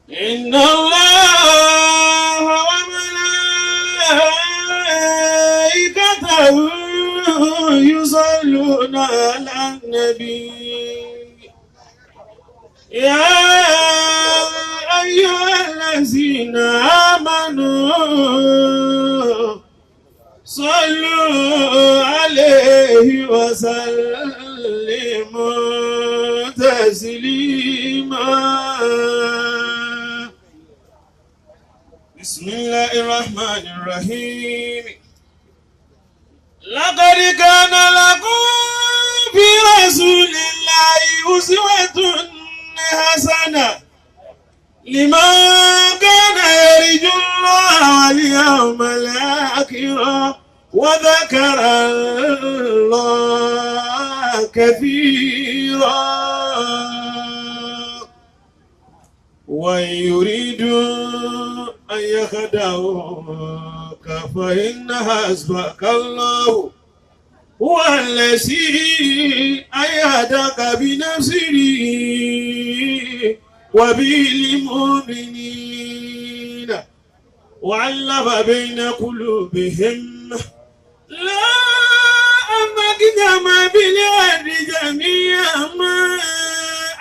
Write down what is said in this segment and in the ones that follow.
إن الله وملائكته يصلون على النبي يا أيها الذين آمنوا صلوا عليه وسلموا تسليما. بسم الله الرحمن الرحيم. لقد كان لكم في رسول الله أسوة حسنة لمن كان يرجو الله واليوم الآخر وذكر الله كثيرا. وإن يريدوا أن يخدعوك فإن حسبك الله هو الذي أيدك بنصره وبالمؤمنين وألف بين قلوبهم لا أنفقت ما بالأرض جميعا ما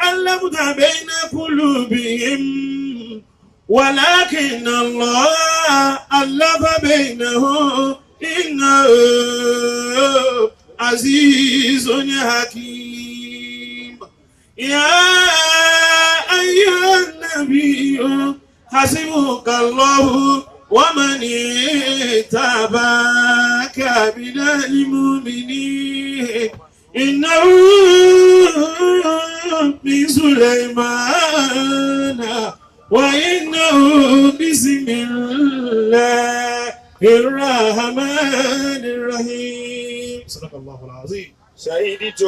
ألفت بين قلوبهم ولكن الله ألف بينهم إنه عزيز حكيم. يا أيها النبي حسبك الله ومن اتبعك من المؤمنين إنه من سليمان وإنه بسم الله الرحمن الرحيم. صدق الله العظيم. شهدت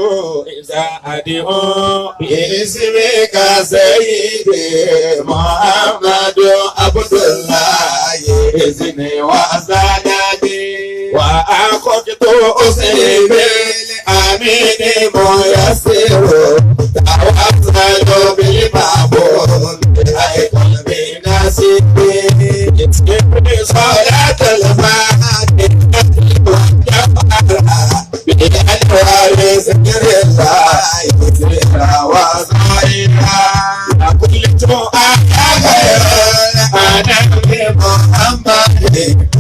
إذا أدعو باسمك سيدي محمد عبد الله إذني وسندي وأخذت أسري بالأمين ميسر توسل بالمعبود أيضا بنصيبي صلاة الفاتحة والجوهرة بأنوار ذكر الله ذكرا وظاهرا وقلت أنا خير الأنام محمد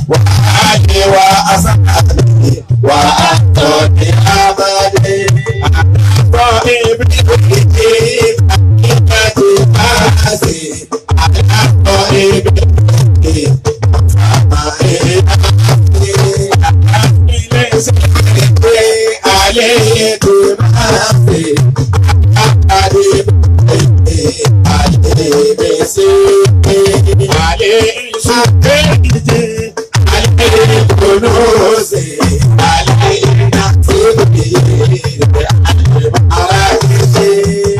وآلي وأصحابي وأنتم أبدي أنا طالب الكتاب فاسي أنا طالب الكتاب عليه تماسي عليه سكرتي عليه كنوزي عليه نصيبي عليه مراكزي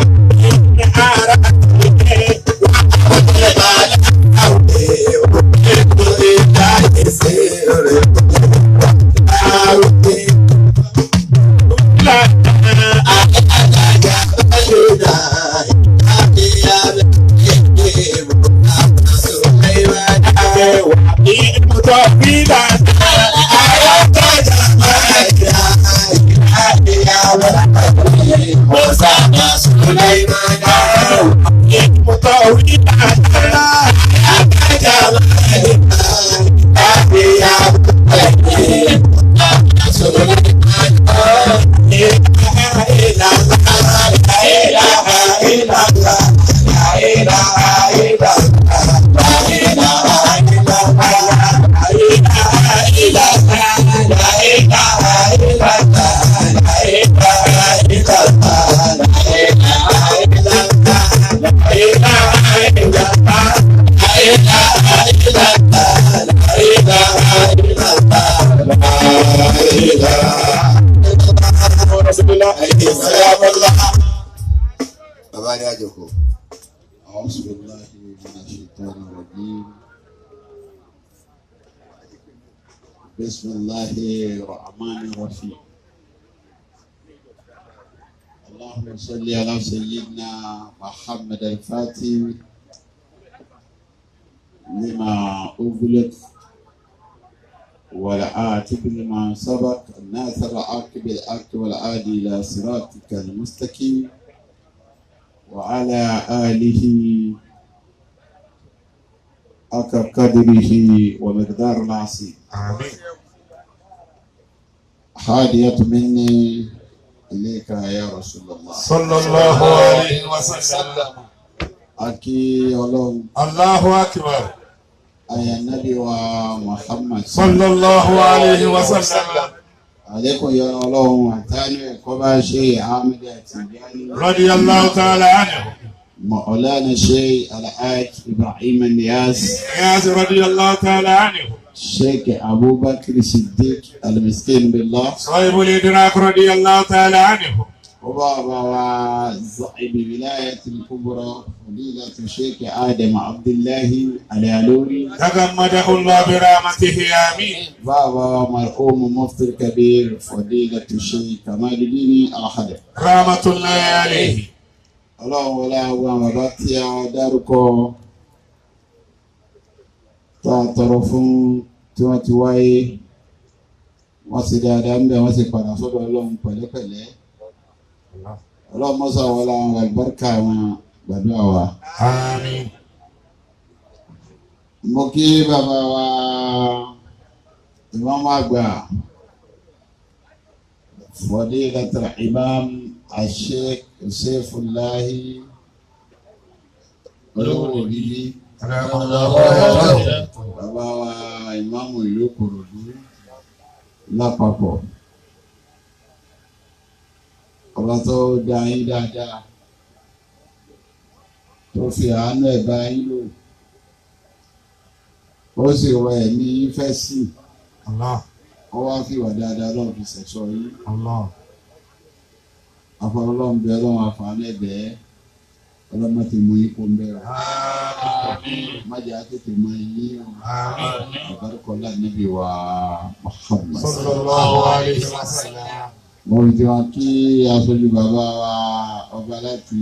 Bàbá ní àjòkó. أعوذ بالله من الشيطان الرجيم. بسم الله الرحمن الرحيم. اللهم صل على سيدنا محمد الفاتح لما أغلق والعاتب لما سبق الناصر عاقب الحق والعادي إلى صراطك المستقيم وعلى آله حق قدره ومقدار العظيم. آمين. هادية مني إليك يا رسول الله صلى الله عليه وسلم. Akí Ọlọ́run. الله أكبر. Àyà Nábì wa Muhammad. صلى الله عليه وسلم. Àlékún yọnu Ọlọ́run àtàánú ẹ̀kọ́ bá ṣe Ahmed Tijani. رضي الله تعالى عنه. مولانا الشيخ الحاج إبراهيم النياس. نياس رضي الله تعالى عنه. الشيخ أبو بكر الصديق المسكين بالله. صاحب الإدراك رضي الله تعالى عنه. وبابا صاحب الولاية الكبرى فضيلة الشيخ آدم عبد الله العلوري. تغمده الله برحمته آمين. بابا مرحوم مفتي الكبير فضيلة الشيخ كمال الدين الخضر. رحمة الله عليه. Ọlọ́run wọlé àwọn bàbá tí a dárúkọ tá a tọrọ fún tí wọ́n ti wáyé, wọ́n sì dáadáa ń bẹ̀, wọ́n sì padà sọ́dọ̀ Ọlọ́run pẹ̀lẹ́pẹ̀lẹ́. Ọlọ́run mọ́sá wọlé àwọn àlùbáríkà wọn gbàdúrà wa. Àmín. Mo kí bàbá wa ìmáàmù àgbà Fadilatul Imam Sheikh Saifullahi olówó òbíbí, bàbá wa ìmáàmù ìlú Ìkòròdú lápapọ̀, ọba tó dá yín dáadáa tó fi àánú ẹ̀ bá yín lò, ó sì rọ ẹ̀mí yín fẹ́ sí, ó wá fi wà dáadáa lọ́wọ́ fi ṣẹ̀ṣọ́ yín. Afọlọ́n bẹ ọlọ́run àfààní ẹ̀bẹ̀ ọlọ́mọ ti mú yín kó ń bẹ̀rẹ̀ má jẹ́ àtètè mọ yín o. Àbárúkọlá níbi wa Muhammad. Sallallahu alayhi wa sallam. Mo fi tiwọn kí aṣojú bàbá wa ọba láti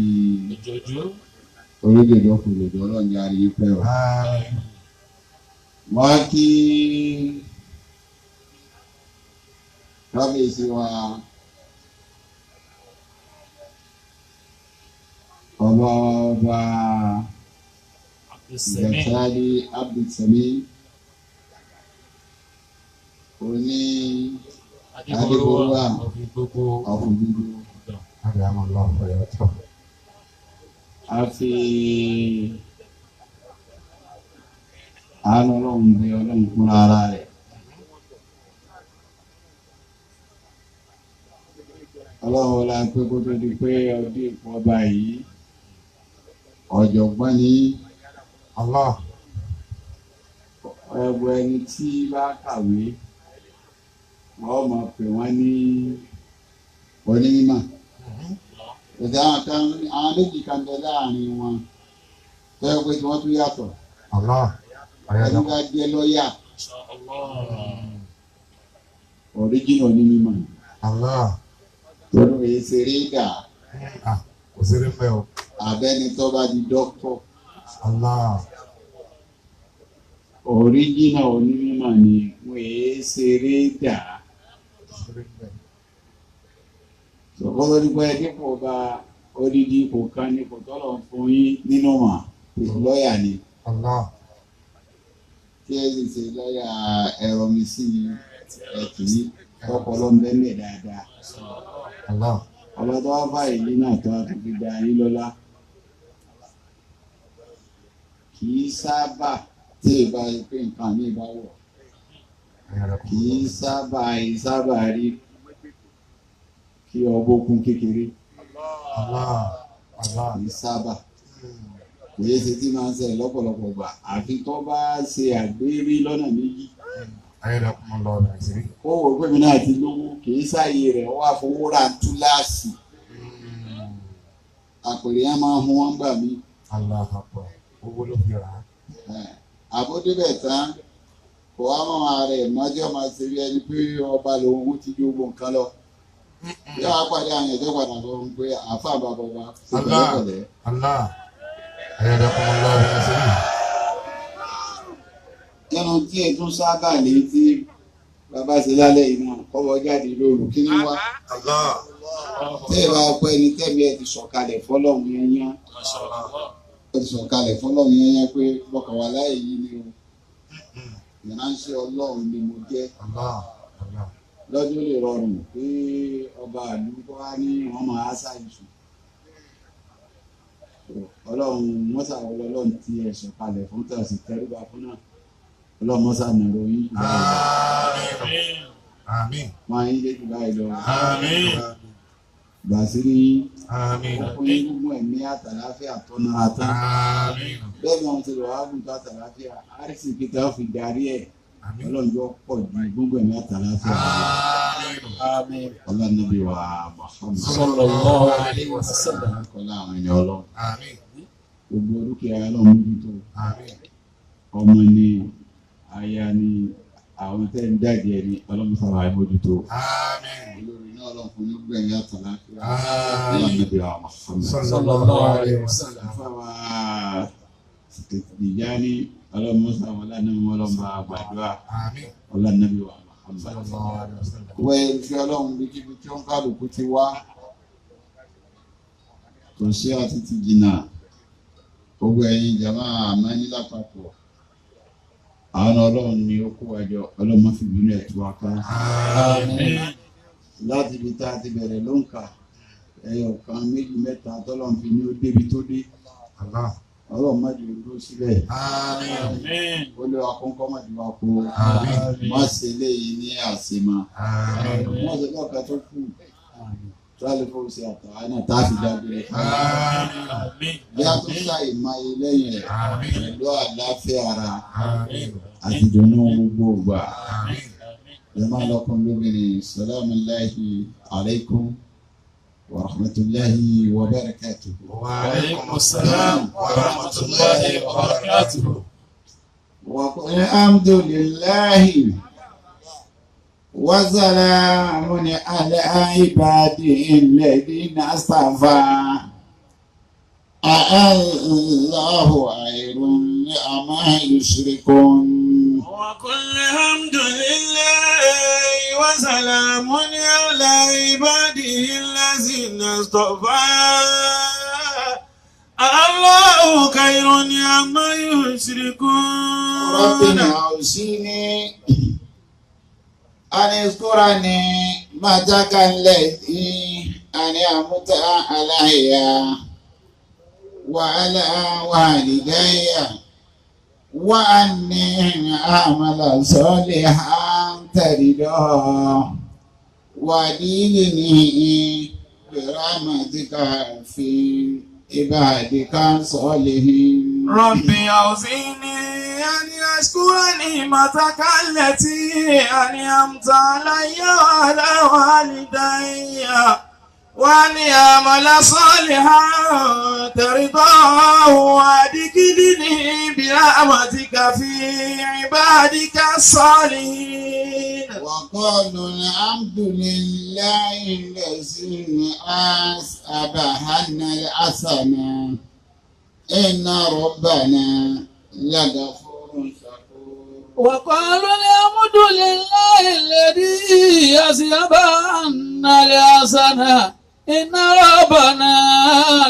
orílẹ̀-èdè ọkùnrin ọlọ́run yára yín pẹ́ o. Wọ́n á kí kábíyèsí wa ọba ọba Gàtálí Abdulsami oní Adébọ̀wá ọ̀fùgbùgbù. A fi àánú Ọlọ́run bí Ọlọ́run fúnra ara rẹ̀. Ọlọ́run wọlá pé kó tó di pé ọdún ipò ọba yìí ọ̀jọ̀gbọ́n ní Allah. Ẹgbẹ́ ẹni tí bá kàwé wọ́n máa pè wọ́n ní onímọ̀. Ìdá àwọn méjì kan bẹ láàrin wọn tó yẹ pé tí wọ́n tún yàtọ̀. Allah. Ẹni bá jẹ́ lọ́yà ọ̀ríjìnà onímọ̀. Allah. Torí èyí ṣe rí dà. Kò sí rí mẹ́ o. Abẹ́ni tó bá di dókítọ̀. Allah. Ọ̀ríjìnà onímọ̀ ni wọ́n èé ṣeré dà. Sọ̀kọ́tọ́ nípa ẹdínpọ̀ bá odidi ipò kan ní kò tọ́lọ̀ fún yín nínú mà lọ́yà ni. Allah. Tí ẹ sì ṣe lọ́yà ẹ̀rọ mi sí ẹ̀tì tọpọlọ ń bẹ́ẹ̀ dáadáa. Allah. Ọba tó wá báyìí nínú àtọ́ àti fi da yín lọ́lá. Kì í sábà tí ìbá pé nǹkan mi bá wọ̀. Kì í sábà ìsábà rí kí ọbọ̀ kún kékeré. Allah. Allah. Kì í sábà. Kò yẹ ṣe tí máa ń ṣẹlẹ̀ lọ́pọ̀lọpọ̀ gbà àfi tó bá ṣe àgbérí lọ́nà méjì. Ó wò pé mi náà ti lówó kì í sáàyè rẹ̀ wá fowó ra túláàsì. Àpèrè yẹn máa ń hun wọ́n gbà mí. Owó ló fi rà á. Àbódébẹ̀ tán kò wá mọ́ ara ẹ̀ mọ́jọ́ máa ṣe bí ẹni pé ọba lòun ti ju gbogbo nǹkan lọ. Yóò wá pàdé àwọn ẹ̀jẹ̀ padà sọ fún pé àáfàá bàbá wa ṣe pẹ̀lẹ́pẹ̀lẹ́. Allah. Ẹnu tí ẹ tún sábà létí bàbá ṣe lálẹ́ yìí náà kọ́wọ́ jáde lóru kí ni wá. Tẹ́ ẹ bá pẹ́ ni tẹ́mi ẹ ti sọ̀kalẹ̀ fọlọ́run yẹn yán. Ẹ ti sọ̀kalẹ̀ fọlọ́run yẹn yán pé bọ́kàn wà láàyè yìí ni o. Ìránṣẹ́ Ọlọ́run ni mo jẹ́. Lọ́jọ́ lè rọrùn pé ọba àdúgbò wá ní wọ́n máa ṣàìsùn. Ọlọ́run mọ́sà ọlọ́run ti ẹ̀ sọ̀kalẹ̀ fún tẹ̀sí tẹríba fún náà. Ọlọ́run mọ́sà nàró yín jù báyìí lọ. Àmín. Máa yín lé jù báyìí lọ. Àmín. Bàṣírí yín. Àmín. Ó fún yín gbogbo ẹ̀mí àtàláfíà tó nára tán. Àmín. Bẹ́ẹ̀ ni wọ́n ti lọ wá gùn tó àtàláfíà. Àrísì kìtà ó fi darí ẹ̀. Àmín. Ọlọ́run jọ pọ̀ ju gbogbo ẹ̀mí àtàláfíà. Àmín. Àmín. Ọlọ́run níbi wa Muhammad. Sallallahu alayhi wa sallam. Kọ́lá àwọn ènìyàn Ọlọ́run. Àmín. Gbogbo dúkìá Ọlọ́run mójútó. Àmín. Ọmọ ni aya ni àwọn tẹ́ ń jáde ẹni Ọlọ́run sábà mójútó. Àmín. Olórí náà Ọlọ́run fún ní gbẹ̀yìn àtàláfíà. Àmín. Ọlọ́run níbi wa Muhammad. Sallallahu alayhi wa sallam. Àfàwà Tìjání Ọlọ́run mọ́sá wọn lánàá wọn lọ́n bá gbàdúrà. Àmín. Ọlọ́run níbi wa Muhammad. Sallallahu alayhi wa sallam. Wọ́n ẹ fi Ọlọ́run bí kíbi tí ó ń kálukú ti wá. Kò sí àti ti jìnnà. Gbogbo ẹ̀yin jàmá àmọ́ ní lápapọ̀. Àwọn Ọlọ́run ni ó kó wa jọ, Ọlọ́run má fi bínú ẹ̀ tú wa ká. Àmín. Láti ibi tá a ti bẹ̀rẹ̀ ló ń kà. Ẹyọ kan méjì mẹ́ta tọ́lọ́run fi ní ó débi tó dé. Allah. Ọlọ́run má jẹ́ ó dúró síbẹ̀. Àmín. Àmín. Ó lé wa kọ́ńkọ́ má jẹ́ wa kó. Àmín. Má ṣe léyìí ní àṣemá. Àmín. Wọ́n ṣe lọ́ọ̀kan tó kù. Tíwálé fún ṣe àtàwọn náà tá a fi dágbére fún wa. Àmín. Bí a tún ṣàì máa yé lẹ́yìn rẹ̀ Àmín. pẹ̀lú àlàáfíà ara Àmín. àti ìdùnnú gbogbo ìgbà. Àmín. Jama lọ́kùn lóbìnrin, salamu alayhi alaykum wa rahmatulahi wa barakatuhu. Wa alaykum assalam wa rahmatullahi wa barakatuh. Wa qul alhamdulillahi wa salamun ala ibadihi alladhina astafa. Allahu khayrun amma yushrikun. وقل الحمد لله وسلام على عباده الذين اصطفى الله خير عما يشركون. ربنا أوصيني أن اذكرني متك الذي أنعمت علي وعلى والدي وأني أعمل صالحا ترضاه وأدخلني برحمتك في عبادك الصالحين. ربي أوزعني أن أشكر نعمتك التي أنعمت علي وعلى والدي وأن أعمل صالحا ترضاه وأدخلني برحمتك في عبادك الصالحين. وقالوا الحمد لله الذي أصابنا الحسنة إن ربنا لغفور شكور. وقالوا الحمد لله الذي أذهب عنا الحزن إن ربنا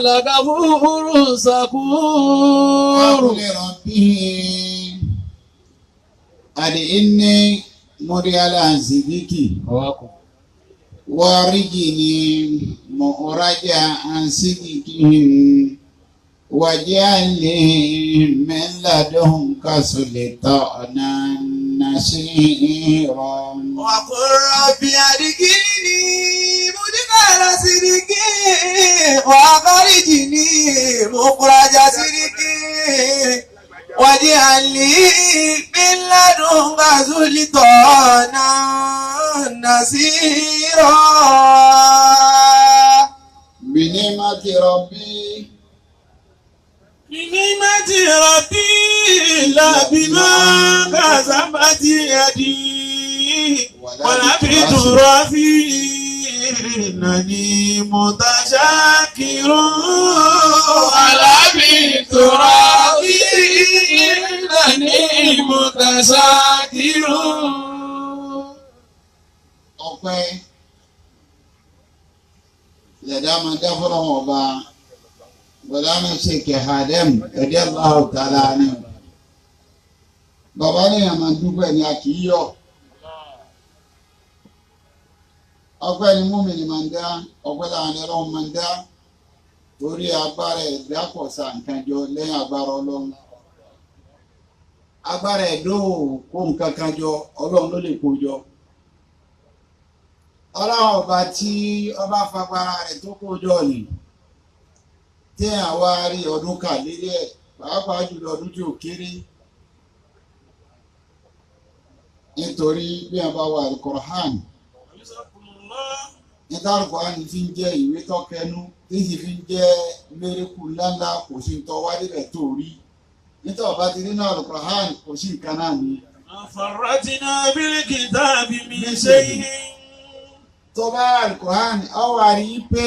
لغفور شكور. وقل ربي أدعني مريالا صديقي وارجني مخرجا عن صدقهم واجعل لي من لدنك سلطانا نصيرا. وقل رب أدخلني مدخل صدق وأخرجني مخرج صدق واجعل لي من لدنك سلطانا نصيرا. بنعمة ربي بنعمة ربي لا بما كسبت يدي ولا بترافي إنني متشكر ولا بترافي إنني متشكر. Lẹ̀dá máa dá fọlọ́wọ́n ọba Bọ̀dámi ṣe kẹ̀hádẹ́m ẹ̀dẹ́ Allahu ta'ala ni. Bàbá ní àmà dúpẹ́ ni a kì í yọ̀. Ọpẹ́ ni múmi-ní máa ń dá, ọpẹ́ làwọn ẹni ọlọ́run máa ń dá. Torí agbára ẹ̀dá kò sa nǹkan jọ lẹ́yìn agbára ọlọ́run. Agbára ẹ̀dá ò kó nǹkan kan jọ, ọlọ́run ló lè kó jọ. Ọlọ́run ọba tí ọba fagbára rẹ̀ tó kó jọ ni tí àwa rí ọdún kà lérí ẹ̀ pàápàá jùlọ ọdún tí ò kéré nítorí bí a bá wà Al-Qur'an níta Al-Qur'an fi ń jẹ́ ìwé tọ́kẹnú tí sì fi ń jẹ́ mérekù ńláńlá kò sí tọ́ wá débẹ̀ tó rí níta ọba ti nínú Al-Qur'an kò sí nǹkan náà ni. فرتنا بالكتاب من شيء tó bá Al-Qur'an ọ wà rí pé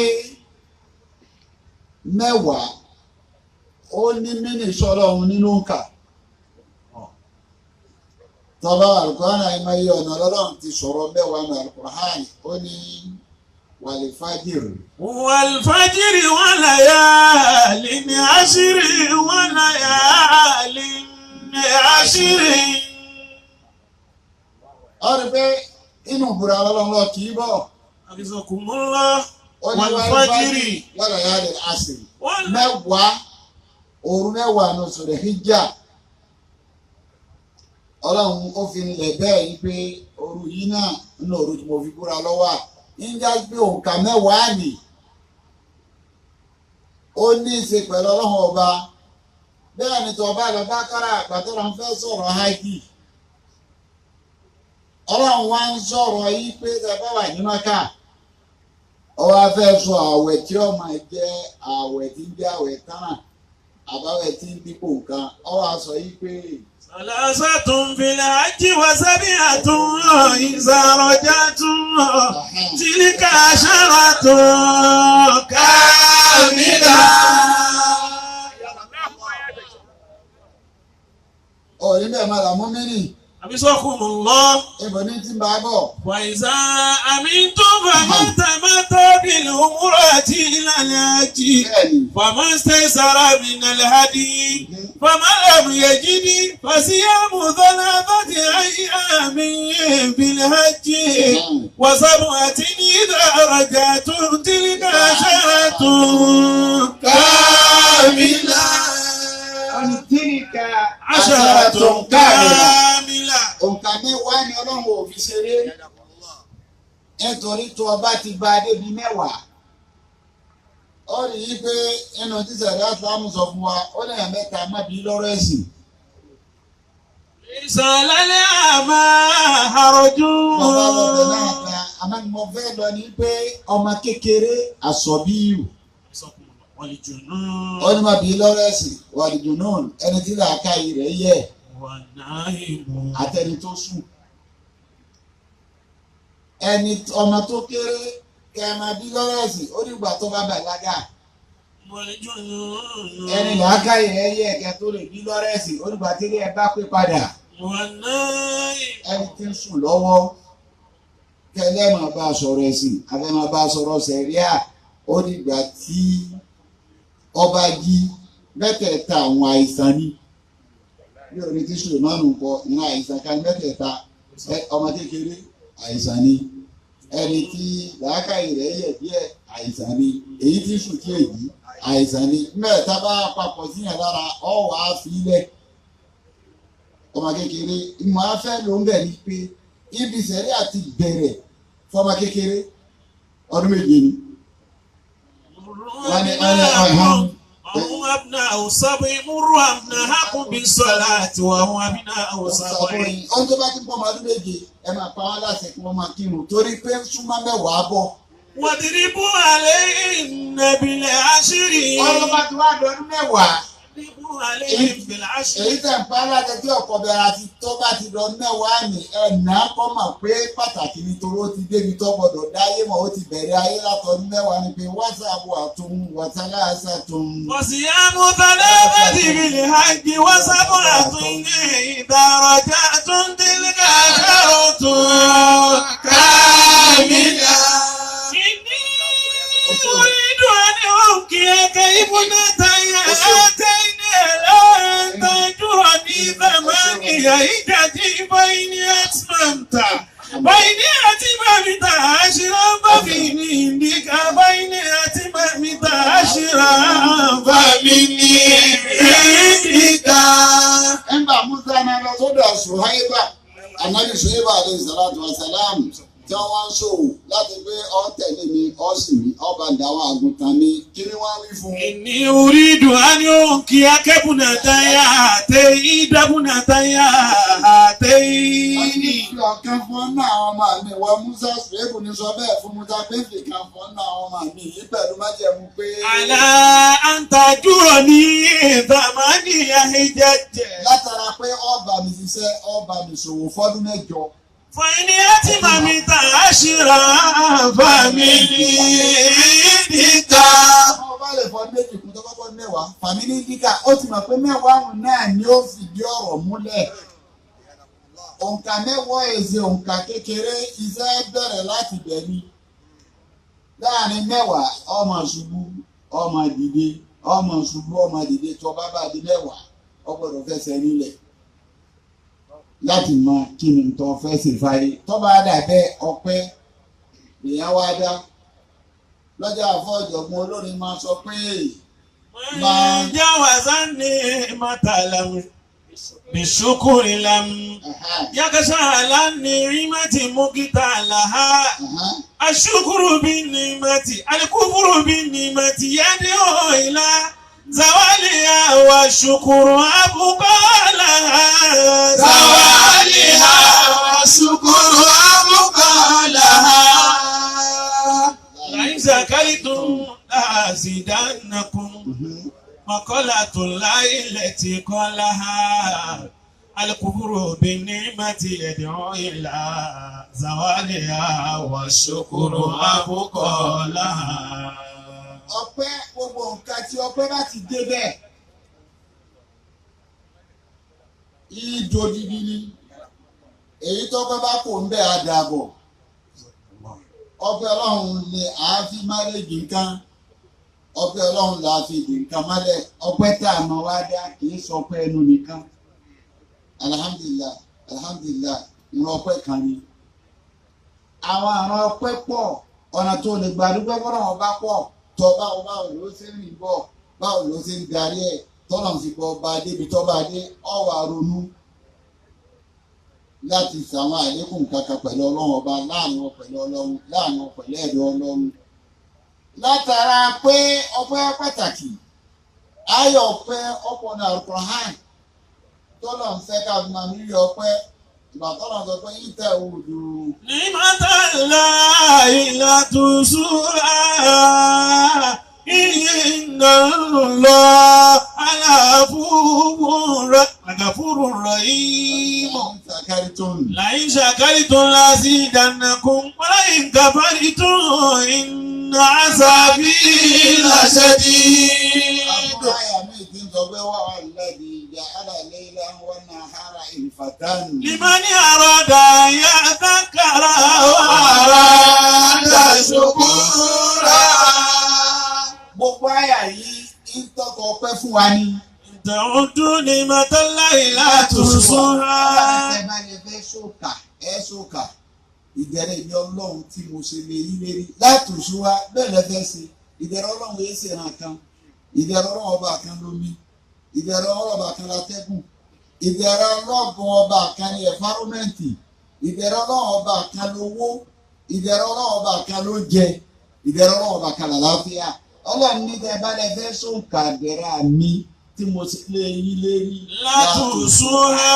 mẹ́wàá ó ní mínì sọ́rọ̀ òun nínú ń kà tọ́lá Al-Qur'an àìmọye ọ̀nà ọlọ́run ti sọ̀rọ̀ mẹ́wàá ní Al-Qur'an ó ní wàlífàjìr. والفجر وليال عشر وليال عشر ó rí pé inú ìbúra ọlọ́run lọ kì í bọ̀ حفظكم الله ó ní والفجر wàlífàjìr àṣírí mẹ́wàá òru mẹ́wàá ní oṣù rẹ̀ hijja ọlọ́run ó fi lẹ̀ bẹ́ẹ̀ yìí pé òru yìí náà nínú òru tí mo fi búra lọ́wọ́ à ń já pé òǹkà mẹ́wàá nì ó ní í ṣe pẹ̀lú ọlọ́run ọba bẹ́ẹ̀ ni tó ọba lọ bá kára àgbàtọ́rọ̀ ń fẹ́ sọ̀rọ̀ hajj ọlọ́run wá ń sọ̀rọ̀ yìí pé ẹ bá wà ní Mákà ó wá fẹ́ sọ àwẹ̀ tí ó máa jẹ́ àwẹ̀ tí ń jẹ́ àwẹ̀ tánà àbáwẹ̀ tí ń dípò nǹkan ó wá sọ yìí pé. ثلاثة في الحج وسبعة إذا رجعتم تلك عشرة كاملة ọ̀rí bẹ́ẹ̀ máa là mú mí nì. حفظكم الله ibò ní tí ń bá bọ̀. وإذا أمنتم فمن تمتع بالعمرة إلى الحج bẹ́ẹ̀ni فما استيسر من الهدي فمن لم يجد فصيام ثلاثة أيام في الحج وسبعة إذا رجعتم تلك عشرة كاملة tíríkà عشرة كاملة òǹkà mẹ́wàá ni ọlọ́run ò fi ṣeré nítorí tó ọba ti gba débi mẹ́wàá ó rí i pé inú tíṣẹ̀rí àtàmù sọ fún wa ó lè yàn mẹ́ta má bí lọ́rọ̀ ẹ̀sìn. ليس على الأعمى حرج bàbá lọ́bẹ̀ náà kan àmọ́ ni mo fẹ́ lọ ní pé ọmọ kékeré àsọ̀bíyù والجنون ó ní má bí lọ́rọ̀ ẹ̀sìn wàlìjùnún ẹni tí làákàyè rẹ̀ yẹ والنائم àtẹni tó sùn ẹni ọmọ tó kéré kẹ́ máa bí lọ́rọ̀ ẹ̀sìn ó dìgbà tó bá bàlágà. والجنون ẹni làákàyè ẹyẹ ẹ̀kẹ́ tó lè bí lọ́rẹ́ ẹ̀sìn olùgbà tí ilé ẹ bá pé padà والنائم ẹni tí ń sùn lọ́wọ́ kẹlẹ́ máa bá a sọ̀rọ̀ ẹ̀sìn abẹ́ máa bá a sọ̀rọ̀ sẹ̀ríà ó dìgbà tí ọba jí mẹ́tẹ̀ẹ̀ta àwọn àìsàn ni bí orin tí Sùlùmánù kọ ìran àìsàn kan mẹ́tẹ̀ẹ̀ta ọmọ kékeré àìsàn ni ẹni tí làákàyè rẹ̀ yẹ̀ díẹ̀ àìsàn ni èyí tí sùn tí èyí àìsàn ni mẹ́ẹ̀ta bá papọ̀ síyàn lára ọ̀ wá sílẹ̀ ọmọ kékeré ìmọ̀ afẹ́ ló ń bẹ̀ ni pé ibi sẹ̀rí àti bẹ̀rẹ̀ fọmọ kékeré ọdún méje ni. وهم أبناء سبع مروا أبناءكم بالصلاة وهم أبناء سبع ohun tó bá ti pọ̀ ọmọ ọdún méje ẹ máa pa wọ́n láṣẹ kí wọ́n máa kírun torí pé ń súnmọ́ mẹ́wàá bọ̀. واضربوا عليهن بالعشر ọlọ́ bá ti wá dọdún mẹ́wàá واضربوا عليهم بالعشر èyí tẹ̀ ń pa láṣẹ tí ọkọ̀ bẹ̀rẹ̀ àti tó bá ti dọdún mẹ́wàá ní ẹ̀nà kọ́ mọ̀ pé pàtàkì ni torí ó ti débi tó gbọdọ̀ dáyé mọ̀ ó ti bẹ̀rẹ̀ ayé látọdún mẹ́wàá ni pé wásaàbù àtún wàtálàṣà tún. وصيام ثلاثة بالحج وسبعة إذا رجعتم تلك عشرة كاملة إني أريد أن أوكيك ابنتي هاتين على أن تأجرني ثمانية حجج فإن أتممت عشرا فمن عندك فإن أتممت عشرا فمن عندك. Ẹnba Musa náà lọ sọ́dọ̀ Suhaiba, Anabi Suhaiba alayhi salatu wa salam, tí wọ́n wá ń ṣòwò láti pé ọ tẹ̀lé mi, ọ sì mí, ọ bá dáwọ́ àgùntàn mi, kí ni wọ́n wí fún un? إني أريد أن أنكحك ابنتي هاتين ابنتي هاتين. Fi ọ̀kan fún ọ́nà àwọn ọmọ mi, wọ Musa Suhaibu ní sọ bẹ́ẹ̀ fún Musa pé fi kan fún ọ́nà àwọn ọmọ mi yìí pẹ̀lú májẹ̀mú pé. على أن تأجرني ثمانية حجج Látara pé ọba mi ṣiṣẹ́, ọba mi ṣòwò fọ́dún 8. فإن أتممت عشرا فمن عندك. Àwọn ọba lè fọdún 2 kún tó kọ́kọ́ 10, fàmílì díkà, ó ti mọ̀ pé 10 ọ̀hún náà ni ó fìdí ọ̀rọ̀ múlẹ̀. Òǹkà 10 èsì òǹkà kékeré, iṣẹ́ bẹ̀rẹ̀ láti bẹ̀ ni. Láàrin 10, ọmọ ṣubú, ọmọ dìde, ọmọ ṣubú, ọmọ dìde, tó bá bá di 10, ó gbọ́dọ̀ fẹsẹ̀ nílẹ̀ láti mọ kí ni tó fẹ́ ṣe fáyé. Tó bá dà bẹ́ẹ̀ ọpẹ́ lèèyàn wá dá. Lọ́jọ́ àfọ́jọ̀gbọ́n olórin máa sọ pé من جاوز النعمة لم بالشكر لم يخشى على النعمة مقتلها. الشكر بالنعمة الكفر بالنعمة يدعو إلى زوالها والشكر أبقى لها. زوالها والشكر أبقى لها. لئن شكرتم لأزيدنكم مقالة الله التي قالها الكفر بالنعمة يدعو إلى زوالها والشكر أبقى لها. Ọpẹ́ gbogbo nǹkan tí ọpẹ́ bá ti dé bẹ́ẹ̀ ìjò dídí ni èyí tọ́pẹ́ bá kò ń bẹ̀ àdàbọ̀. Ọpẹ́ Ọlọ́run ni à á fi márèjì nǹkan, ọpẹ́ Ọlọ́run là á fi dì nǹkan mọ́lẹ̀. Ọpẹ́ tá a máa wá dá kì í sọpẹ́ ẹnu nìkan. Alhamdulillah, alhamdulillah, ìran ọpẹ́ kan ni. Àwọn àrùn ọpẹ́ pọ̀, ọ̀nà tó lè gbà dúpẹ́ fọlọ́run bá pọ̀. Tọ́ báwo báwo ló ṣe ń rìn bọ̀, báwo ló ṣe ń darí ẹ̀, tọ́lọ̀ fi bọ́ ọba débi tọ́ba dé, ọ̀wà ronú láti sàwọn àlékún kankan pẹ̀lú Ọlọ́run ọba, láàrin wọn pẹ̀lú Ọlọ́run, láàrin wọn pẹ̀lú ẹ̀dọ́ Ọlọ́run. Látara pé ọpẹ́ pàtàkì, ayọ̀ ọpẹ́ ọ̀pọ̀ ní Al-Qur'an tọ́lọ̀ ń fẹ́ ká máa nílé ọpẹ́. Ìgbà tọ́lọ̀ sọ pé ìtẹ̀ òdu. نعمة الله لا تحصوها إن الله لغفور رحيم. لئن شكرتم لأزيدنكم ولئن كفرتم إن عذابي لشديد. Àyà mi ti ń sọ pé wà á lẹ́bi ja'ala layla wan nahara ilfatan. لمن أراد أن يذكر وأراد شكورا. Gbogbo àyà yìí ń tọkọ ọpẹ́ fún wa ni. تعدوا نعمة الله لا تحصوها. Ẹ bá lè fẹ́ ṣòkà, ẹ ṣòkà. Ìdẹ̀rẹ̀ ìní Ọlọ́run tí mo ṣe lè yí lérí. Látòṣù wa bẹ́ẹ̀ lẹ fẹ́ ṣe. Ìdẹ̀rẹ̀ Ọlọ́run yìí ṣe ràn kan. Ìdẹ̀rẹ̀ Ọlọ́run ọba kan lómi. Ìdẹ̀rẹ̀ Ọlọ́run ọba kan látẹ́gùn. Ìdẹ̀rẹ̀ Ọlọ́run ọba kan ní ẹ̀fárómẹ́ǹtì. Ìdẹ̀rẹ̀ Ọlọ́run ọba kan lówó. Ìdẹ̀rẹ̀ Ọlọ́run ọba kan ló jẹ. Ìdẹ̀rẹ̀ Ọlọ́run ọba kan làlàáfíà. Ọlọ́run ní tẹ́ bá lẹ fẹ́ ṣòkà dẹ̀ra mi tí mo ṣe lè yí lérí. látùsúhà.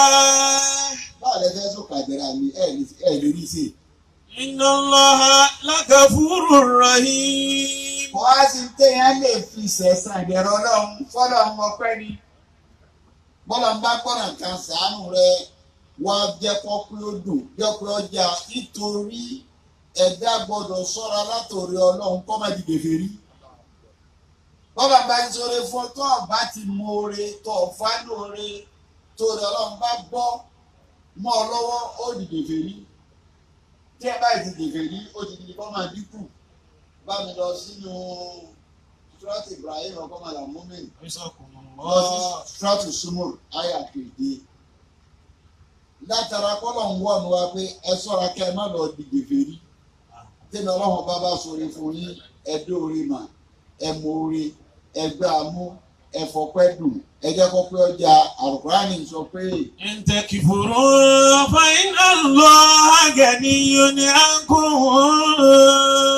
Báwo lẹ fẹ́ ṣòkà dẹ̀ra mi ẹ̀ lè rí sí i. Inna Allaha lagafurur rahim. Kò á sì téèyàn lè fi sẹ̀sán ìdẹ̀rọ̀ Ọlọ́run fọ́lọ́run ọpẹ́ ni. Bọ́lá ń bá gbọ́dọ̀ kan sàánú rẹ wá jẹ́ kọ́kú ó dùn jẹ́ kó ọjà nítorí ẹ̀dá gbọ́dọ̀ sọ́ra látòrí Ọlọ́run kọ́ má di kèfèrí. Bọ́lá bá ń sọ̀rọ̀ fún ọ tó ọba ti mọ oore tó ọ̀fà lóore tó rẹ Ọlọ́run bá gbọ́ mọ́ ọ lọ́wọ́ ó di kèfèrí. Tí ẹ báyìí ti kèfèrí ó ti di kọ́ máa dínkù. Bá mi lọ sínú Suratu Ibrahim ọkọ màlà múmin. Lọ sí Suratu Sumur àyà kéde. Látara kọ́lọ̀ ń wọ̀nù wa pé ẹ sọ́ra kẹ́ ẹ má lọ di gèfèrí. Tẹ́mi ọlọ́run bá bá sọ̀rọ̀ fún yín, ẹ dóore mà, ẹ mọ oore, ẹ gbá a mú, ẹ fọpẹ́ dùn, ẹ jẹ́ kó pé ọjà Àlùkùránì sọ pé. إن تكفروا فإن الله غني عنكم.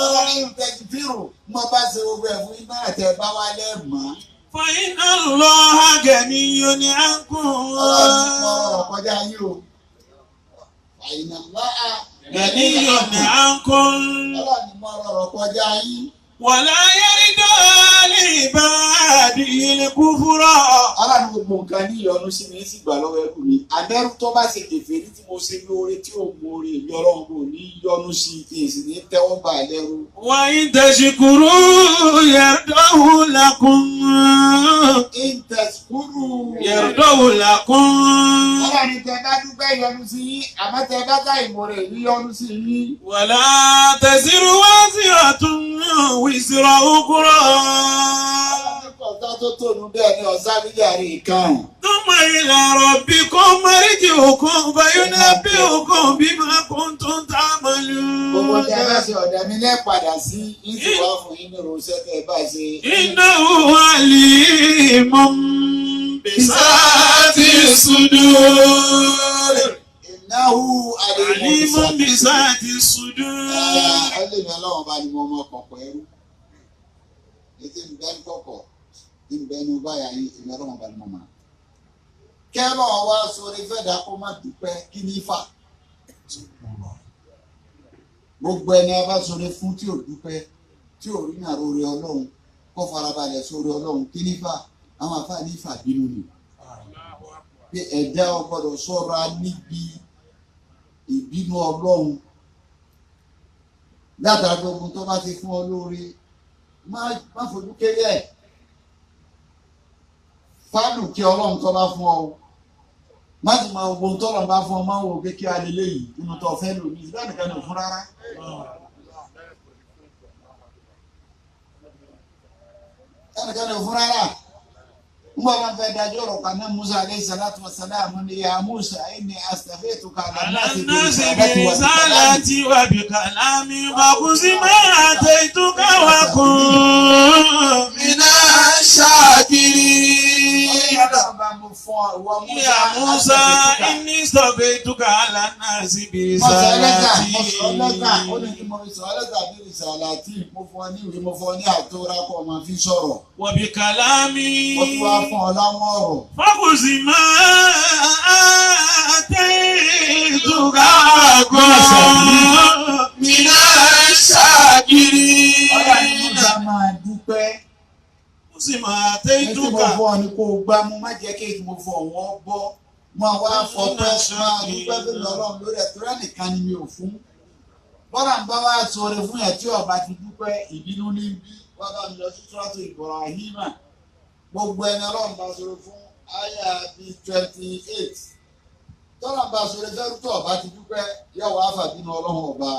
Ọlọ́run tẹ̀sífìrù mo bá ṣe gbogbo ẹ̀ fún iná àtẹ bá wá lẹ́ẹ̀mọ́. فإن الله غني عنكم. Ọlọ́run mo rọrọ̀ kọjá yín o. Àyìnà láà. غني عنكم. Ọlọ́run mo rọrọ̀ kọjá yín. ولا يرضى لعباده الكفر. Ọlọ́run gbogbo nǹkan ní ìyọnu sí mi sì gbà lọ́wọ́ ẹrú mi. Àbẹ́rú tó bá ṣe kèfèrí tí mo ṣe lóore tí ò mú oore ìlú ọlọ́run kò ní yọnu sí i sì ní tẹ́wọ́ gbà lẹ́rú. وإن تشكروا يرضه لكم. Ìtẹ̀sùkúrú. يرضه لكم. Ọlọ́run tẹ bá dúpẹ́ yọ́nú sí yín, àmọ́ tẹ bá ká ìmoore ìlú yọ́nú sí yín. ولا تزر وازرة وزر أخرى. Ọ̀sá tó tónu bẹ́ẹ̀ ni ọ̀sá níjàre ìkan. ثم إلى ربكم مرجعكم فينبئكم بما كنتم Gbogbo tí a bá تعملون. ṣe ọ̀dà mi lẹ́ẹ̀padà sí, yín sì wá fún yín ní irúṣẹ́ tẹ́ ẹ bá ṣe. إنه عليم بذات الصدور. Ìnáwó عليم بذات الصدور. Ẹlẹ́mi ọlọ́run bá ní mo mọ kọ̀kọ̀ ẹrú. Ètí ń bẹ́ ń kọ̀kọ̀, ń bẹ́ nu báyà yín, èmi ọlọ́run bá ní mo mọ̀. Kẹ́lọ́ wa sórí fẹ́dà kó má dúpẹ́ kí ní fà. Gbogbo ẹni a bá sórí fún tí ò dúpẹ́, tí ò rí nàró rẹ ọlọ́run, kó farabalẹ̀ sórí ọlọ́run kí ní fà. Àwọn àfáà ní fà bínú ni. Pé ẹ̀dá ò gbọ́dọ̀ ṣọ́ra níbi ìbínú ọlọ́run. Látara gbogbo tó bá ti fún ọ lóore má fojú kéré ẹ̀ fálù kí ọlọ́run tó bá fún ọ o má sì máa gbogbo tó ọlọ́run bá fún ọ máa ń wò pé kí a lè léyìí nínú tó fẹ́ lò ní ìgbà nìkan ní òfin rárá. Ẹnìkan ní òfin rárá ń bọ̀ máa fẹ́ dájọ́ ọ̀rọ̀ kan náà Musa aleyhi salatu wa salam ni ya Musa inni astafetuka ala على nasi الناس bi risalati برسالتي وبكلامي فخذ ما آتيتك وكن من الشاكرين. يا موسى إني اصطفيتك على الناس Mọ̀sálẹ́sà mọ̀sálẹ́sà ó ní برسالتي kí mo fi sọ̀rọ̀lẹ́sà bí rìsàlátì mo fún ọ ní ìwé mo fún ọ ní àtòrà kó o máa fi sọ̀rọ̀. وبكلامي Mo tún wá fún ọ láwọn ọ̀rọ̀. فخذ ما آتيتك وكن من Ọlọ́run ní الشاكرين. Musa máa dúpẹ́. خذ ما Ní tí mo آتيتك fún ọ ní kó o gbá mú má jẹ́ kí èyí tí mo fún ọ wọ́n bọ́. Máa wá fọpẹ́ máa dúpẹ́ fún mi ọlọ́run lórí ẹ̀ torí ẹnìkan ni mi ò fún. Bọ́lá ń bá wá sọ̀rọ̀ fún ẹ̀ tí ọba ti dúpẹ́ ìbínú ní bí wọ́n bá mi lọ sí Suratu Ibrahima. Gbogbo ẹni ọlọ́run bá sọ̀rọ̀ fún àyà bíi 28. Tọ́lá bá sọ̀rọ̀ fẹ́rú tó ọba ti dúpẹ́ yóò wá fàbínú ọlọ́run ọba.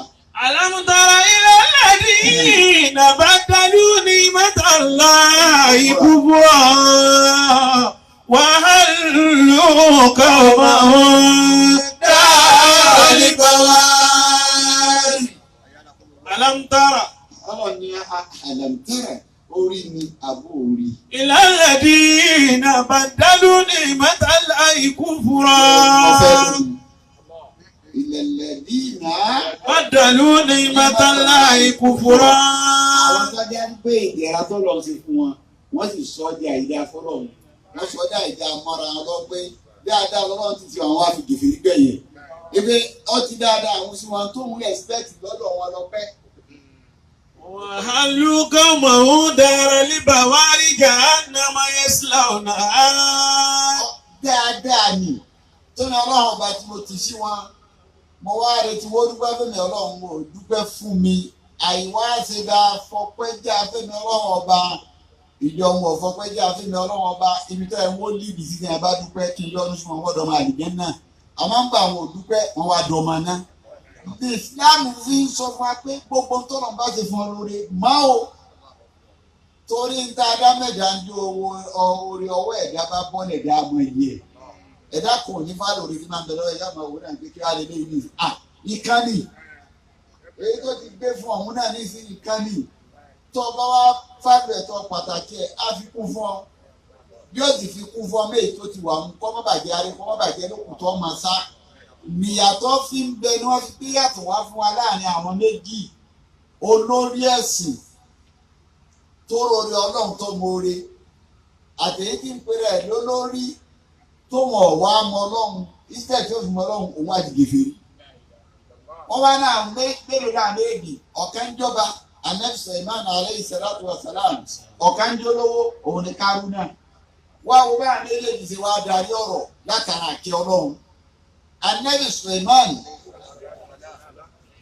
ألم تر إلى الذين بدلوا نعمة الله كفرا وأحلوا قومهم دار البوار. ألم تر Ọlọ́run ní àlàmtẹ́rẹ̀ orí ni àbó orí. إلى الذين بدلوا نعمة الله كفرا. Ìlẹ̀lẹ̀ dínà. بدلوا نعمة الله كفرا. Àwọn tó jẹ́ ń pé ìdẹ̀ra tó lọ sí fún wọn, wọ́n sì sọ di àìdá fọlọ́run. Wọ́n sọ di àìdá mọ́ra wọn lọ pé dáadáa lọ́wọ́ ti ti àwọn wá fi gèfèrí gbẹ̀yìn. Ibi ó ti dáadáa àwọn sí wọn tó ń respect lọ́dọ̀ wọn lọ pẹ́. وأحلوا قومهم دار البوار جهنم يصلونها. Dáadáa ni tó ní ọlọ́run ọba tí mo ti sí wọn. Mo wá retí wọ́n dúpẹ́ fẹ́mi ọlọ́run ò dúpẹ́ fún mi. Àìwá ṣe bá fọpẹ́ já fẹ́mi ọlọ́run ọba. Ìjọ wọn ò fọpẹ́ já fẹ́mi ọlọ́run ọba. Ibi tó ẹ̀ ń wó líbi sí ni a bá dúpẹ́ kí n yọ́nú sí wọn wọ́n dọ́mọ àlìjẹ́ náà. Àmọ́ ń gbà wọn ò dúpẹ́ wọn wá dọ́mọ náà. Islam fi ń sọ fún wa pé gbogbo tọ́nà bá ti fún ọ lóore mọ́ o torí ń ta adámẹ́ta ń jó owó orí ọwọ́ ẹ̀dá bá bọ́ lẹ̀dá mọ iye ẹ̀ ẹ̀dá kò ní fà lórí tí máa ń bẹ lọ́wọ́ ẹ̀dá máa wò náà pé kí wàá lè léyìn ní à ìkànnì èyí tó ti gbé fún ọ̀hún náà ní sí ìkànnì tó bá wá fàlù ẹ̀tọ́ pàtàkì ẹ̀ á fi kún fún ọ bí ó sì fi kún fún ọ méyì tó ti wà ń kọ́ mọ́ bàjẹ́ arí kọ́ mọ́ bàjẹ́ lókùn tó máa sá níyàtọ̀ fi ń bẹ ni wọ́n fi gbé yàtọ̀ wá fún wa láàrin àwọn méjì olórí ẹ̀sìn tó rọrí ọlọ́run tó mọ̀ọ́re àtẹ̀yí tí ń pèrè ẹ̀ lólórí tó mọ̀ wá mọ ọlọ́run instead tó fi mọ ọlọ́run òun àti gèfèrí. Wọ́n wá náà mélòó náà méjì ọ̀kan ń jọba anabi Sulaiman alayhi salatu wa salam ọ̀kan ń jólówó òun ni Kárúnà. Wá wo bá méjèèjì ṣe wá darí ọ̀rọ̀ látara àkẹ́ ọlọ́run. Anabi Sulaiman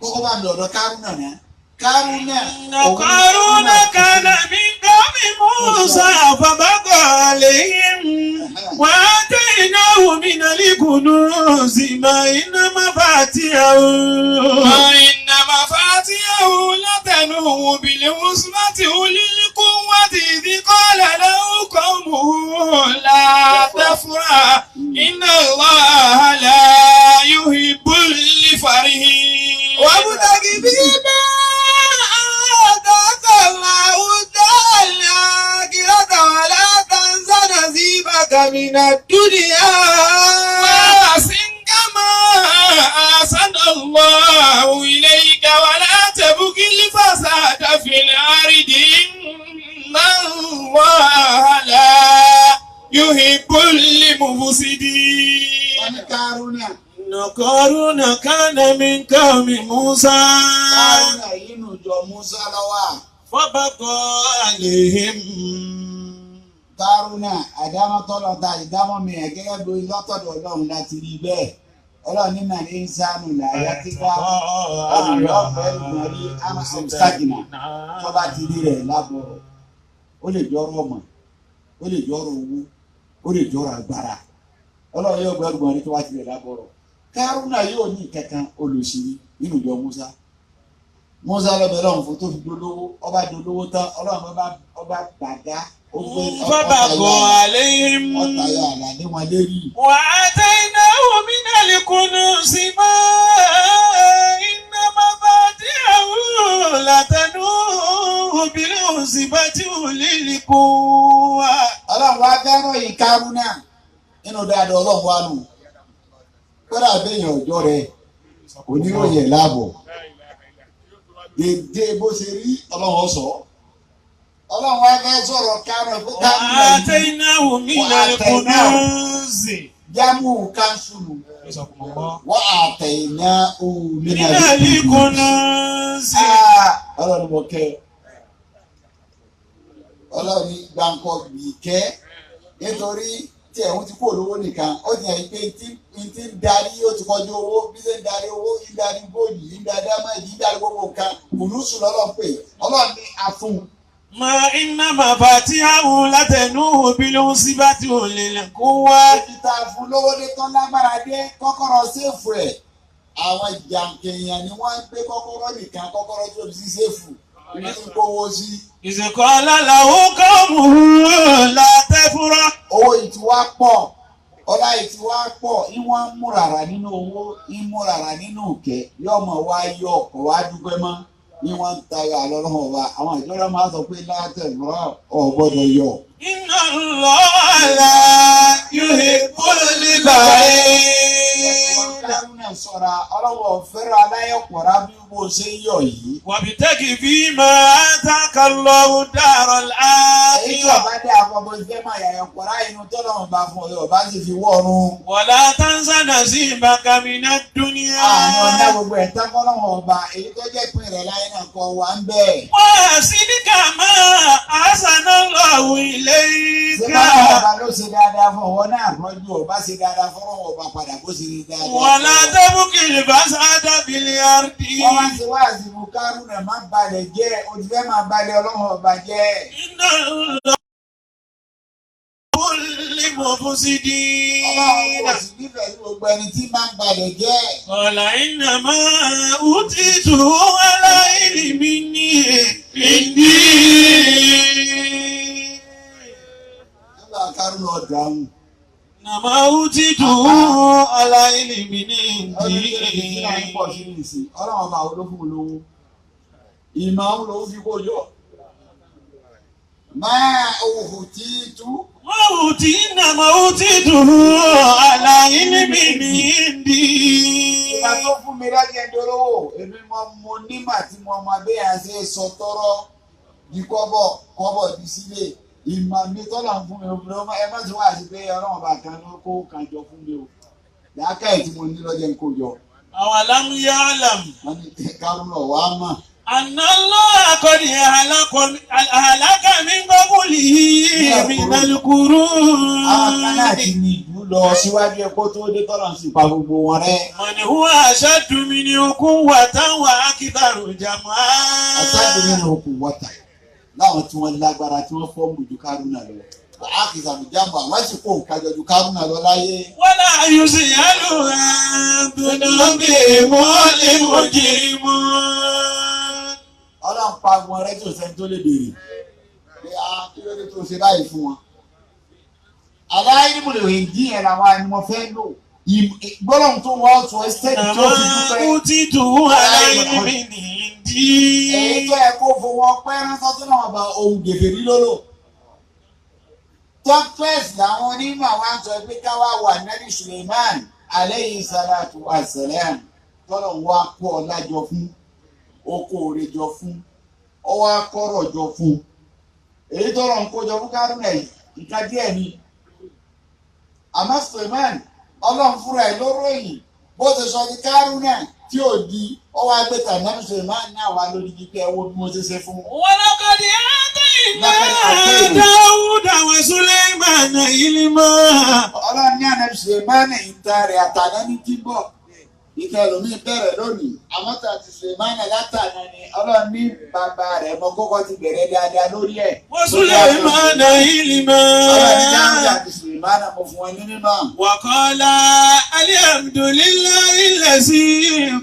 kókó bá mi ọ̀dọ̀ Kárúnà náà. Kárúnà إن قارون كان من قوم موسى فبغى عليهم وآتيناه من الكنوز ما إن مفاتيحه وإن مفاتيحه لتنوء بالعصبة أولي القوة إذ قال له قومه لا تفرح إن الله لا يحب الفرحين. وابتغ فيما آتاك الله الدار الآخرة ولا تنس نصيبك من الدنيا وأحسن كما أحسن الله إليك ولا تبغ الفساد في الأرض إن الله لا يحب المفسدين. Wọ́n ní Kárúnà. إن قارون كان من قوم موسى Kárúnà yìí nù jọ Musa lọ́wọ́. فبغى عليهم Kárúnà àdámọ́tọ́lọ́ ta ìdámọ́ mi ẹ̀ gẹ́gẹ́ bí lọ́tọ̀dọ̀ ọlọ́run láti rí bẹ́ẹ̀. Ọlọ́run nínà ní sánú làyà kíkà olùyọ̀fẹ́ ìgbọ̀nrí amstagina tó bá ti rí rẹ̀ lábọ̀rọ̀. Ó lè jọrọ̀ ọmọ, ó lè jọrọ̀ owó, ó lè jọrọ̀ agbára. Ọlọ́run yóò gbọ́ ìgbọ̀nrí tó bá ti rẹ̀ lábọ̀rọ̀. Kárúnà yóò ní kankan olùsírí nínú ìjọ Musa. Musa lọ́bẹ̀ ọlọ́run fún tó fi dolówó, ọba dolówó tán, ọlọ́run ọba gbàgá. Ó gbé فبغى عليهم ọ̀tayà àlàdé wọn lérí. وآتيناه من الكنوز ما إن مفاتيحه لتنوء بالعصبة أولي القوة. Ọlọ́run wá fẹ́ràn yìí Kárúnà nínú dáadáa ọlọ́run wá nù. Kódà béèyàn ọjọ́ rẹ̀ oníròyìn ẹ̀ láàbọ̀. Dèdè bó ṣe rí ọlọ́run sọ. Ọlọ́run wá fẹ́ sọ̀rọ̀ Kárúnà pé Kárúnà yìí وآتيناه من الكنوز jámù kánsùlù wọ́n àtẹ̀yìnà من òmìnira. الكنوز. Ọlọ́run mo kẹ́ ẹ. Ọlọ́run ní gbàǹkọ bì kẹ́ nítorí tí ẹ̀hún ti kó olówó nìkan ó ti hàn pé tí n ti ń darí ó ti kọjú owó bí ṣe ń darí owó ń darí góòlù ń darí dámẹ́jì ń darí gbogbo nǹkan kùnúùsù lọ́lọ́ pé ọlọ́run ní afún. ما إن مفاتيحه لتنوء بالعصبة أولي القوة. Ibi tá a fún lówó dé tán lágbára dé kọ́kọ́rọ́ séèfù ẹ̀ àwọn jàǹkèèyàn ni wọ́n ń gbé kọ́kọ́rọ́ nìkan kọ́kọ́rọ́ tó fi sí séèfù ibi tí ń kówó sí. إذ قال له قومه لا تفرح. Owó yìí ti wá pọ̀ ọlá yìí ti wá pọ̀ ìwọ̀n ń múrara nínú owó ń múrara nínú ìkẹ́ yóò mọ̀ wá yọ ọkọ̀ wá dúpẹ́ mọ́ ìwọ̀n ń tayọ àlọ́ lọ́wọ́ wa àwọn ìjọba máa sọ pé látẹ̀fúrọ̀ ọ̀ gbọ́dọ̀ yọ. إن الله لا يحب البخيل. Kárúnà sọ̀ra ọlọ́wọ́ fẹ́ràn aláyọ̀pọ̀ra bí bó ṣe ń yọ̀ yìí. وابتغ فيما آتاك الله الدار Èyí tí الآخرة ọba dé àwọn ọmọ ìfẹ́ máa yàyọ̀ pọ̀ra inú tọ́lọ́run bá fún ọ yóò bá sì fi wọ́ọ̀run. ولا تنس نصيبك من الدنيا. Àwọn ọ̀dà gbogbo ẹ̀ tán fọlọ́run ọba èyí tó jẹ́ ìpín rẹ̀ láyé náà kọ wà ń bẹ̀. وأحسن كما أحسن الله إليك. Ṣé báwọn ọba ló ṣe dáadáa fún ọwọ́ náà rọ́jú ọba ṣe dáadáa fọlọ́run ọba padà bó ṣe dáadáa. ولا تبغ الفساد في الأرض. Wọ́n máa ń ṣe wáàsí fún Kárúnà má balẹ̀ jẹ́ ojú fẹ́ máa balẹ̀ ọlọ́run ọba jẹ́. إن الله كل المفسدين. Ọlọ́run kò sì nífẹ̀ẹ́ sí gbogbo ẹni tí máa ń balẹ̀ jẹ́. قال إنما أوتيته على علم عندي. Nígbà kárùn ọ̀dàrún. إنما أوتيته على علم Ọdún tí náà ń pọ̀ عندي. sí nìsín. Ọlọ́run ọba àwọn olófún olówó. Ìmọ̀ àwọn olówó fi kó jọ. Máa òhù tí tú. إنما أوتيته على علم عندي. Ìgbà tó fún mi lọ́jọ́ ìdólówó, èmi mo nímà tí mo mọ bí a ṣe sọ tọrọ di kọ́bọ̀ kọ́bọ̀ di sílé. Ìmọ̀ mi tọ́lọ̀ ń fún mi, ẹ má ti wá sí pé ọlọ́run ọba kan ló kó kan jọ fún mi o. Làákàyè tí mo ní lọ́jọ́ ń kó jọ. أولم يعلم Wọ́n ní kárùn-ún ọ̀wá mọ̀. أن الله قد أهلك من قبله من القرون Àwọn kan náà ti ní ìlú lọ síwájú ẹ̀kọ́ tó dé tọ́lọ̀ ń sì pa gbogbo wọn rẹ́. من هو أشد منه قوة وأكثر جمعا. Àtàkùn nínú okùn wọ́tà láwọn tí wọ́n lágbára tí wọ́n fọ́ọ̀mù ju kárùnà lọ. Wàá kì í sàmìjàmbá wọ́n sì kó nǹkan jọ ju kárùnà lọ láyé. ولا يسأل عن ذنوبهم المجرمون. Ọlọ́run pa wọn rẹ́ tí ò sẹ́ni tó lè béèrè. Pé a kí ló dé tó ṣe báyìí fún wọn. Aláìnímùlò èyí ẹ̀ làwọn ni mo fẹ́ lò. Gbọ́dọ̀ tó wọ́n sọ ẹ́sítẹ́ẹ̀dì tó fi إنما dúpẹ́. أوتيته على علم عندي. Èyí tó yẹ kó fowó ọpẹ́ ránṣẹ́ tó náà bá ohun gèfèrí lólò. Tọ́pẹ́s làwọn onímọ̀ wa ń sọ pé káwá wà Nábì Suleiman aleyhi salatu wa salam tọ́lọ̀ ń wá kó ọlá jọ fún, oko òre jọ fún, ọwọ́ akọ́rọ̀ jọ fún. Èyí tọ́lọ̀ ń kó jọ fún Kárúnà yìí, nǹkan díẹ̀ ni. Àmọ́ Suleiman ọlọ́run fúnra ẹ̀ ló ròyìn bó ti sọ ti Kárúnà tí ò di ọwọ́ agbẹ́ta Nábì Suleiman náà wà lórí kíkẹ́ ẹ wo bí mo ṣe ṣe fún. ولقد آتينا داود وسليمان علما. Ọlọ́run ní àná Sulemani ìta rẹ̀ àtàná ní tíbọ̀ ìta ẹlòmíín bẹ̀rẹ̀ lónìí àmọ́ tà ti Sulemani látàná ni ọlọ́run ní bàbá rẹ̀ mọ kókó ti bẹ̀rẹ̀ dáadáa lórí ẹ̀. وسليمان علما. Ọlọ́run ní dáhùn àti Sulemani mo fún wọn ní mímọ́. وقال الحمد لله الذي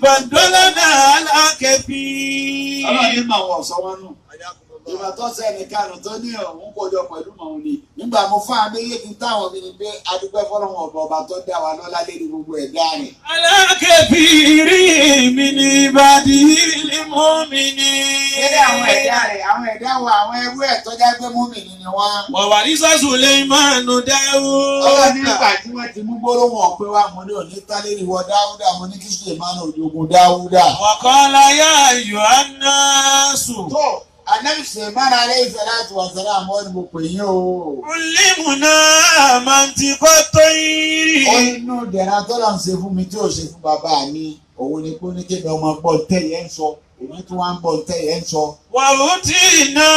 فضلنا على كثير. Ọlọ́run ní màá wọ̀ sọ wọn nù. Ìgbà tó sẹ́ni kanu tó ní òun kójọ pẹ̀lú màá ní. Nígbà mo fún àwọn méjèèjì táwọn mi ni pé adúpẹ́ fọlọ́run ọba ọba tó dá wa lọ́lá lérí gbogbo ẹ̀dá rẹ̀. على كثير من عباده المؤمنين. Lérí àwọn ẹ̀dá rẹ̀, àwọn ẹ̀dá wa, àwọn ẹrú ẹ̀ tọ́já pé múmìnì ni wọ́n. وورث سليمان Ọlọ́run داود. nígbà tí wọ́n ti mú gbólóhùn ọ̀pẹ wa mo ní òní tálẹ́rì wọ Dáúdà mo ní kí Sulemanu òjògùn Dáúdà. وقال يا أيها الناس. Tó Ànábì Sulemanu alayhi salatu wa salam wọ́n ni mo pè yín o. علمنا منطق الطير. Ó inú dẹ̀ra tọ́lá ń ṣe fún mi tí ò ṣe fún bàbá mi òun ni kó ní kébì ọmọ gbọ́ tẹ̀yẹ ń sọ èmi tí wọ́n á ń gbọ́ tẹ̀yẹ ń sọ. وأوتينا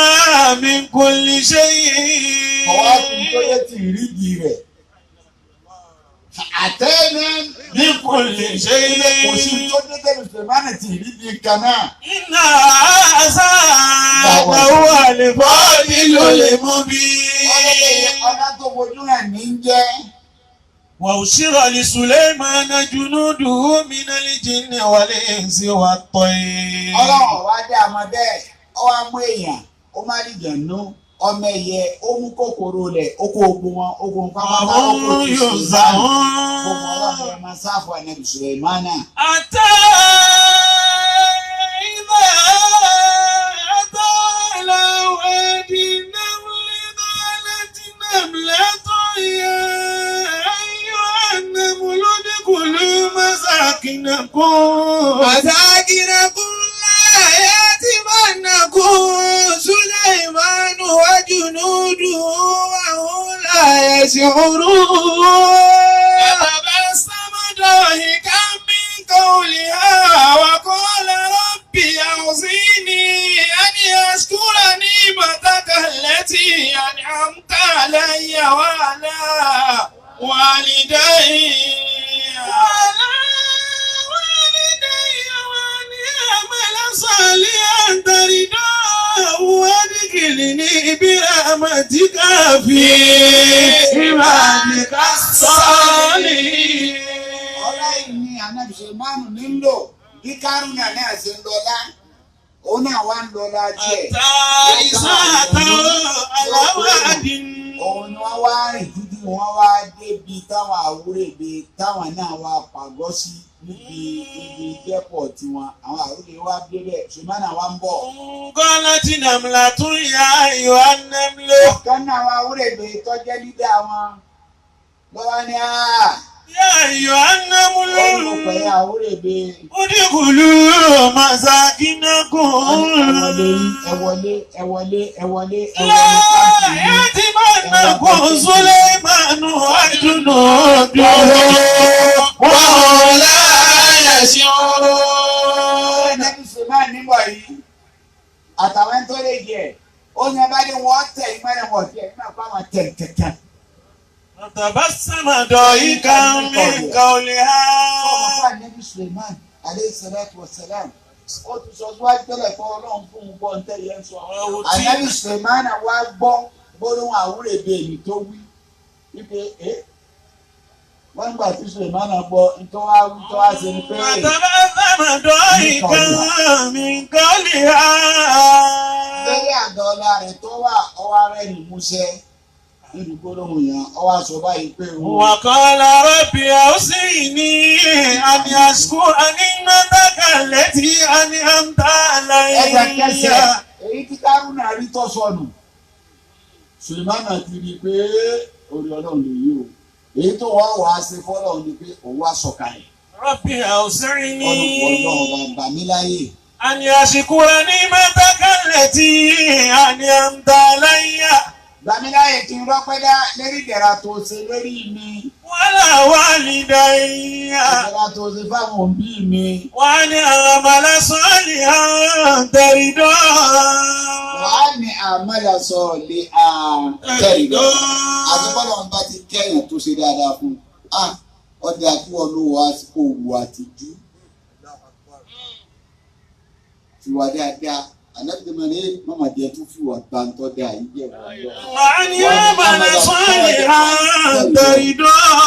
من كل شيء. Ọwọ́ fi tó yẹ ti ìrídìí rẹ̀. Àtẹ́ni من كل شيء. kò sí tó dé tẹ̀lé Sulemanu ti ìrídìí kan náà. إن هذا لهو الفضل المبين. Ọlá tó fojú hàn ní ń jẹ́. وأشر لسليمان جنوده من الجن والإنس والطير. Ọlọ́run wá dé àmọ́ bẹ́ẹ̀, ó wá mú èèyàn, ó má rí jẹ̀nú, ọmọ ẹ̀yẹ, ó mú kòkòrò rẹ̀, ó kó ogun wọn, ó kó wọn pápátá, ó kó وهم ti Sùlẹ̀mánà. Gbogbo ọlọ́run يوزعون. ẹ̀ máa sáfù ànábì Sùlẹ̀mánà. حتى إذا أتوا على وادي النمل قالت نملة يا أيها النمل ادخلوا مساكنكم. مساكنكم لا يأتمنكم سليمان وجنوده وهم لا يشعرون. فتبسم ضاحكا من قولها وقال رب أوزعني أن أشكر نعمتك التي أنعمت علي وعلى والدي وعلى والدي وأن أعمل صالحا ترضاه وأدخلني برحمتك في عبادك الصالحين. Ọlá yìí ni Ànábì Sùlẹ̀mánù nílò bí Kárúnà náà ṣe ń lọlá òun náà wá ń lọlá tiẹ̀. حتى إذا أتوا على واد Òun ni wọ́n wá rìn títí wọ́n wá débi táwọn àwúrèbe táwọn náà wá pàgọ́ sí níbi ibi dẹ́pọ̀ tiwọn àwọn àwúrèbe wá débẹ̀ Sùlẹ̀mánù wá ń bọ̀. قالت نملة يا أيها النمل Ọ̀kan náà àwọn àwúrèbe tó jẹ́ lídà wọn lọ́wọ́ ní á يا أيها النمل ó ní mo pẹ̀lú àwúrèbe ادخلوا مساكنكم ẹ wọlé ẹ wọlé ẹ wọlé ẹ wọlé ẹ لا wọlé káàkiri. يأتمنكم سليمان وجنوده وهم لا يشعرون. Ẹni Suleiman níbọ̀ yìí àtàwọn ẹni tó lè jẹ ó ní abá ní wọ́n tẹ̀ ìmọ̀lẹ̀ wọ̀ tẹ̀ ìmọ̀ àpá wọn tẹ̀ kẹ̀kẹ́. فتبسم ضاحكا من قولها. Ọmọ fún Ànábì Suleiman alayhi salatu wa salam ó ti sọ síwájú tẹ́lẹ̀ fún Ọlọ́run fún un gbọ́ ntẹ́ yẹn sọ. Ànábì Suleiman wá gbọ́ gbólóhùn àwúrèbe èyí tó wí wípé ẹ́ wọ́n nígbà tí Suleiman gbọ́ ntọ́ wá wí tọ́ wá ṣe ni pé فتبسم ضاحكا من قولها. lórí àga ọlá rẹ̀ tó wà ọwọ́ rẹ̀ ní músẹ́ nínú gbólóhùn yẹn ọwọ́ aṣọ báyìí pé òun. وقال رب أوصيني أن أشكر نعمتك التي أنعمت ẹsẹ̀kẹsẹ̀ علي. èyí tí Kárúnà rí tó sọnù Sùlùmánà ti rí i pé orí Ọlọ́run lè yí o èyí tó wá wàá ṣe fọ́lọ́run ni pé òun wá sọ̀kalẹ̀ رب أوصيني Ọlọ́run bá gbà mí láyè أن أشكر نعمتك التي أنعمت علي gbà mí láyè kí n rọ́pẹ́ dá lérí ìdẹ̀ra tó ṣe lórí mi وعلى والدي ìdẹ̀ra tó ṣe fáwọn òbí mi وأن أعمل صالحا ترضاه. wàá ní àmàlà sọ lè tẹ̀lé àti bọ́lá bá ti kẹ́yìn tó ṣe dáadáa fún un ọdẹ àkúwọ́ ló wá kó wù àtijú fìwà dáadáa ànábìtẹ́mọ̀ ní mọ̀mọ́ jẹ́ tún fìwà gbàǹtọ́ dáa yìí jẹ́ wọ́n lọ. وأن يعمل صالحا ترضاه.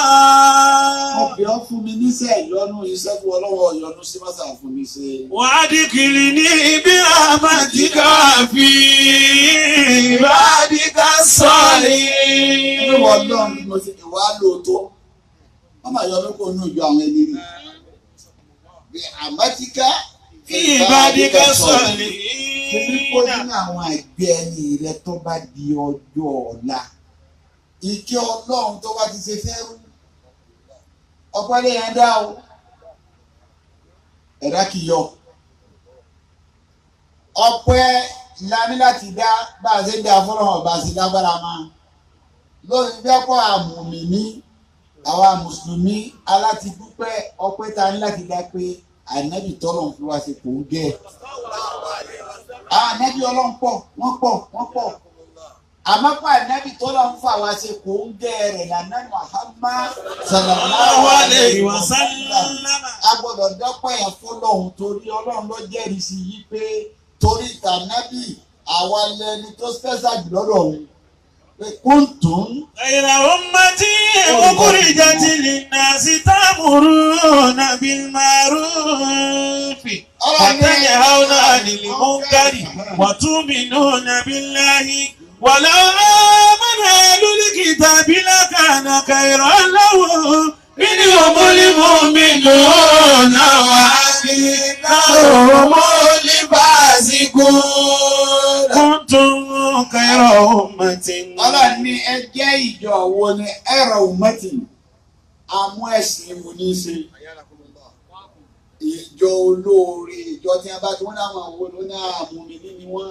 Ọbẹ̀ ọ́ fún mi níṣẹ́ ìyọnu iṣẹ́ fún ọlọ́wọ́ ìyọnu sí mọ́sà fún mi ṣe. وأدخلني برحمتك في عبادك الصالحين. Ìwọ ọlọ́run bí mo ṣe ìwà lóòótọ́. Wọ́n máa yọ mí kó nínú ìjọ àwọn ẹni rí. Bí àmọ́tíká في عبادك Ṣebí kó الصالحين. nínú àwọn àgbẹ̀ ẹni rẹ tó bá di ọjọ́ ọ̀la. Ìkẹ́ ọlọ́run tó bá ti ṣe fẹ́ rú. Ọpẹ́ lè yẹn dá o. Ẹ̀dá kì í yọ. Ọpẹ́ la ní láti dá bá a ṣe ń dá fọlọ́run ọba ṣe lágbára máa. Lórí bẹ́ẹ̀ kọ́ àmùmí àwa mùsùlùmí aláti dúpẹ́ ọpẹ́ ta ní láti dá pé ànábì tọ́lọ̀ ń fi wá ṣe kò ń gẹ́. Àwọn ànábì ọlọ́run pọ̀ wọ́n pọ̀ wọ́n pọ̀. Àmọ́ pé ànábì tọ́lọ̀ ń fà wá ṣe kò ń gẹ́ rẹ̀ lànà Muhammad sallallahu alayhi wa sallam. A gbọ́dọ̀ dọ́pẹ́ yẹn fọlọ́hún torí ọlọ́run ló jẹ́rìí sí yí pé torí tànábì àwa lẹni tó special jù lọ́dọ̀ òun pé kúntùn. خير أمة أخرجت للناس تأمرون بالمعروف وتنهون عن المنكر وتؤمنون بالله ولو آمن أهل الكتاب لكان خيرا لهم منهم المؤمنون وأكثرهم الفاسقون كنتم خير أمة. Ọlọ́run ní ẹ jẹ́ ìjọ wo ni ẹ̀rọ òmẹ́tì àmú ẹ̀sìn mu ní í ṣe. Ìjọ olóore ìjọ tí a bá ti wọ́n náà wọ́n ló ní àmúmi ní wọ́n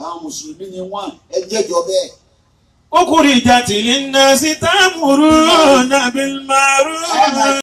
àwọn mùsùlùmí ni wọ́n ẹ jẹ́jọ bẹ́ẹ̀. أخرجت للناس تأمرون بالمعروف.